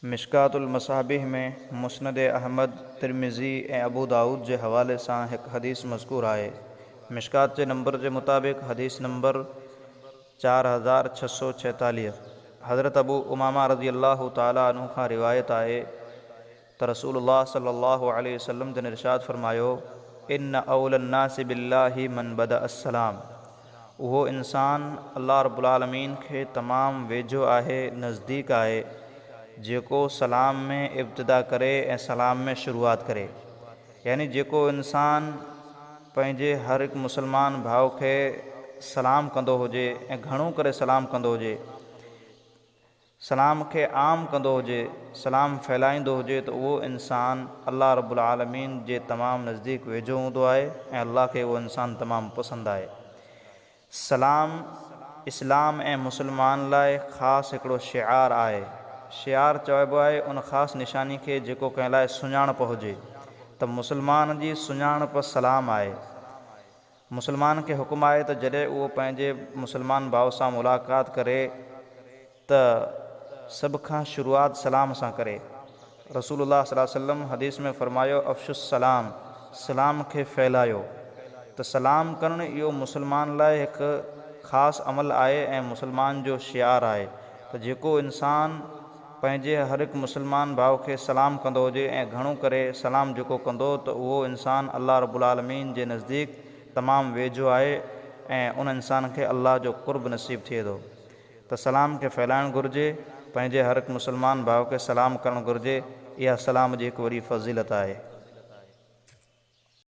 مشڪات المصابيح ۾ مسند احمد، ترمذي ۽ ابو دائود جي حوالي سان هڪ حديث مذڪور آهي. مشڪات جي نمبر جي مطابق حديث نمبر 4646 حضرت ابو امامه رضي الله تعالٰي عنه کان روايت آهي ته رسول الله صلي الله عليه وسلم جن ارشاد فرمايو، ان اولي الناس بالله من بدأ السلام اهو انسان الله رب العالمين کي تمام ويجهو آهي، نزديڪ آهي، جيڪو سلام ۾ ابتدا ڪري ۽ سلام ۾ شروعات ڪري. يعني جيڪو انسان پنهنجي هر هڪ مسلمان ڀاء کي سلام ڪندو هجي ۽ گهڻو ڪري سلام ڪندو هجي، سلام کي عام ڪندو هجي، سلام ڦهلائيندو هجي ته اهو انسان الله رب العالمين جي تمام نزديڪ ويجهو هوندو آهي ۽ الله کي اهو انسان تمام پسند آهي. سلام اسلام ۽ مسلمان لاء خاص هڪڙو شعار آهي. شعار چئبو آهي ان خاص نشاني کي جيڪو ڪنهن لاء سڃاڻپ هجي ته مسلمان جي سڃاڻپ سلام آهي. مسلمان کي حڪم آهي ته جڏهن اهو پنهنجي مسلمان ڀاء سان ملاقات ڪري ته سڀ کان شروعات سلام سان ڪري. رسول الله صلي الله عليه وسلم حديث ۾ فرمايو افشوا السلام، سلام کي ڦهلايو، ته سلام ڪرڻ اهو مسلمان لاء هڪ خاص عمل آهي ۽ مسلمان جو شعار آهي ته جيڪو انسان پنهنجي هر هڪ مسلمان ڀاء کي سلام ڪندو هجي ۽ گهڻو ڪري سلام جيڪو ڪندو ته اهو انسان الله رب العالمين جي نزديڪ تمام ويجهو آهي ۽ ان انسان کي الله جو قرب نصيب ٿئي ٿو ته سلام کي ڦهلائڻ گهرجي پنهنجي هر هڪ مسلمان ڀاء کي سلام ڪرڻ گهرجي اها سلام جي هڪ وڏي فضيلت آهي.